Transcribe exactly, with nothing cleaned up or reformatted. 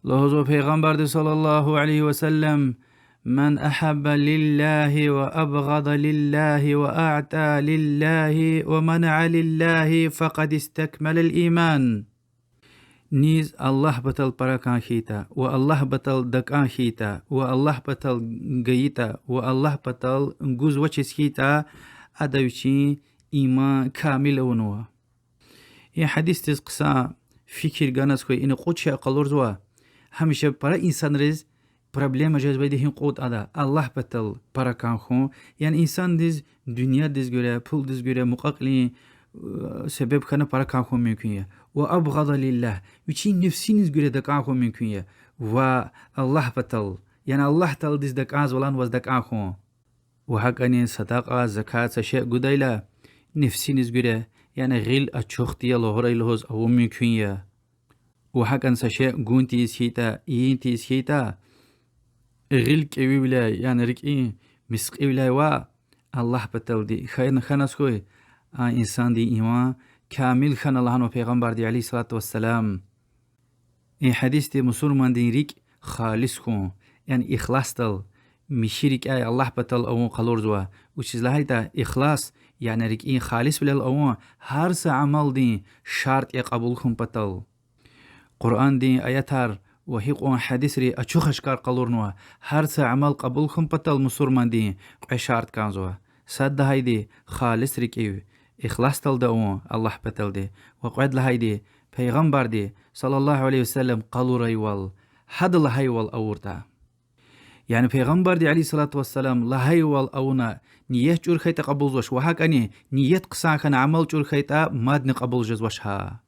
Лугьузва Пайгъамбарди صلى الله عليه وسلم: من أحب لله وأبغض لله وأعطى لله ومنع لله فقد استكمل الإيمان. Низ Аллагь патал пара кӀан хьайитӀа ва Аллагь патал дакӀан хьайитӀа ва Аллагь патал гайитӀа ва Аллагь патал гузвачиз хьайитӀа, ада вичин иман камил авунва. И гьадисдиз хъсан фикир ганаз хьуй, ина кьуд шей къалурзава, гьамиша пара инсанриз проблема жезвайди гьи кьуд ада: Аллагь патал пара кӀан хьун, яни инсандиз дуьньядиз гуьре, пулдиз гуьре, мукьва-кьилин, э, себеб хьана пара кӀан хьун мумкин я. وأبغض لله, вичин нефсиниз гуьре дакӀан хьун мумкин я. Ва Аллагь патал, яни Аллагь Тааладиз дакӀанзавалан ваз дакӀан хьун. Ва гьакӀани садакьа, закат, са шей гудайла, нефсиниз гуьре, яни гъил ачух тир я лугьурай лугьуз авун мумкин я. Ва гьакӀани са шей гун тийиз хьайитӀа, ийин тийиз хьайитӀа, гъил кӀевивиляй, яни рикӀин мискьивиляй ваъ, Аллагь паталди хьана, хьаназ хьуй, а инсандин иман камил хьана лагьанва Пайгъамбарди عليه الصلاة والسلام. И гьадисди мусурмандин рикӀ халис хьун, яни ихласдал, михьи рикӀяй Аллагь патал авун къалурзава. Вучиз лагьайтӀа ихлас, яни рикӀин халисвилел авун, гьар са амалдин шартӀ я кьабул хьун патал. Къуръандин аятар ва гьикьван гьадисри ачух-ашкар къалурнава, гьар са амал кьабул хьун патал мусурмандин кьве шартӀ кӀанзава. Сад лагьайди халис рикӀив, ихласдалди авун Аллагь паталди, ва кьвед лагьайди Пайгъамбарди صلى الله عليه وسلم къалурайвал, гьада лагьайвал авуртӀа. Яни Пайгъамбарди عليه الصلاة والسلام лагьайвал авуна, ният чӀур хьайитӀа кьабулзавач, ва гьакӀани ният хъсан хьана амал чӀур хьайитӀа мадни кьабул жезвач гьа.